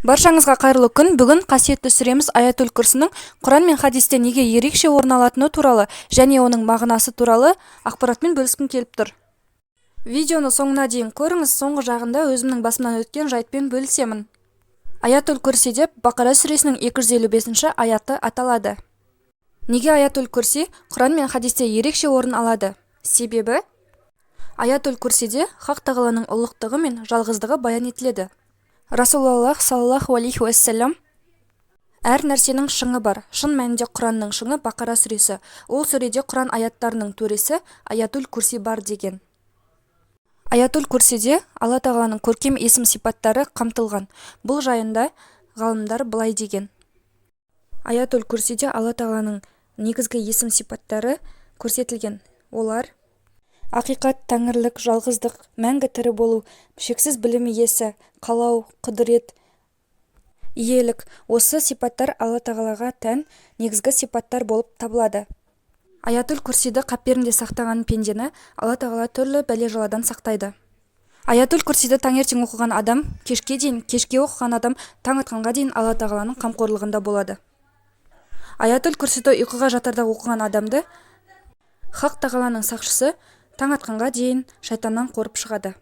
Баршаңызға қайырлы күн! Бүгін қасиетті сүреміз Аятул Күрсінің Құран мен хадисте неге ерекше орын алатыны туралы және оның мағынасы туралы ақпаратпен бөліскім келіп тұр. Видеоны соңына дейін көріңіз, соңғы жағында өзімнің басымнан өткен жайтпен бөлісемін. Аятул Күрси деп Бақара сүресінің 255 аяты аталады. Неге Аятул Күрси Құран мен хадисте ерекше орын алады? Себебі Аятул Күрсиде Хақ Тағаланың ұлықтығы мен жалғыздығы баян етіледі. Расулаллах саллаллаху алейхи уассалам: «Әр нәрсенің шыңы бар. Шын мәнінде Құранның шыңы – Бақара сүресі. Ол сүреде Құран аяттарының төресі Аятул Күрси бар», – деген. Аятул Күрсиде Алла Тағаланың көркем есім сипаттары қамтылған. Бұл жайында ғалымдар былай деген: Аятул Күрсиде Алла Тағаланың негізгі есім сипаттары көрсетілген. Олар: ақиқат, тәңірлік, жалғыздық, мәңгі тірі болу, шексіз білім иесі, қалау, құдірет, иелік. Осы сипаттар Алла Тағалаға тән негізгі сипаттар болып табылады. Аятул Күрсиді қаперінде сақтаған пендені Алла Тағала түрлі бәле-жаладан сақтайды. Аятул Күрсиді таңертең оқыған адам кешке дейін, кешке оқыған адам таң атқанға дейін Алла Тағаланың қамқорлығында болады. Аятул Күрсиді ұйқыға жатарда оқыған адамды Хақ Тағаланың сақшысы таң атқанға дейін шайтаннан қорып шығады.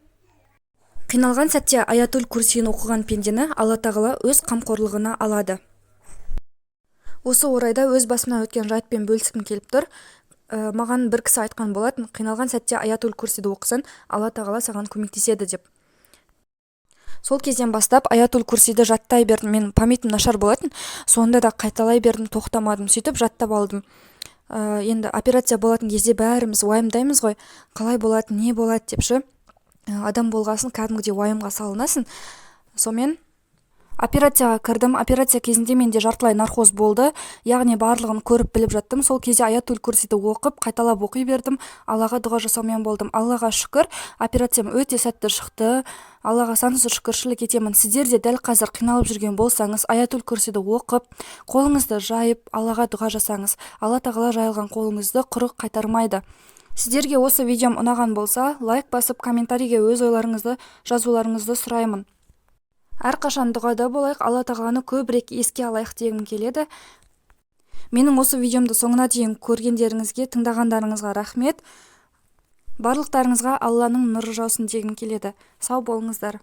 Қиналған сәтте Аятул Күрсиін оқыған пендені Алла Тағала өз қамқорлығына алады. Осы орайда өз басымнан өткен жайтпен бөліскім келіп тұр. Маған бір кісі айтқан болатын: «Қиналған сәтте Аятул Күрсиді оқысаң, Алла Тағала саған көмектеседі», – деп. Сол кезден бастап Аятул Күрсиді жаттай бердім. Мен память ім нашар болатын, сонда да қайталай бердім, тоқтамадым. Сөйтіп жаттап алдым. Енді операция болатын кезде бәріміз уайымдаймыз ғой, қалай болады, не болады деп ше. Адам болғасын, кәдімгідей уайымға салынасың. Сонымен операцияға кірдім. Операция кезінде менде жартылай наркоз болды, яғни барлығын көріп, біліп жаттым. Сол кезде Аятул Күрсиді оқып, қайталап оқи бердім, Аллаға дұға жасаумен болдым. Аллаға шүкір, операциям өте сәтті шықты. Аллаға сансыз шүкіршілік етемін. Сіздер де дәл қазір қиналып жүрген болсаңыз, Аятул Күрсиді оқып, қолыңызды жайып, Аллаға дұға жасаңыз. Алла Тағала жайылған қолыңызды құры қайтармайды. Сіздерге осы видеом ұнаған болса, лайк басып, комментарийге өз ойларыңызды жазуларыңызды сұраймын. Әрқашан дұғада болайық, Алла Тағаланы көбірек еске алайық дегім келеді. Менің осы видеомды соңына дейін көргендеріңізге, тыңдағандарыңызға рахмет. Барлықтарыңызға Алланың нұры жаусын дегім келеді. Сау болыңыздар!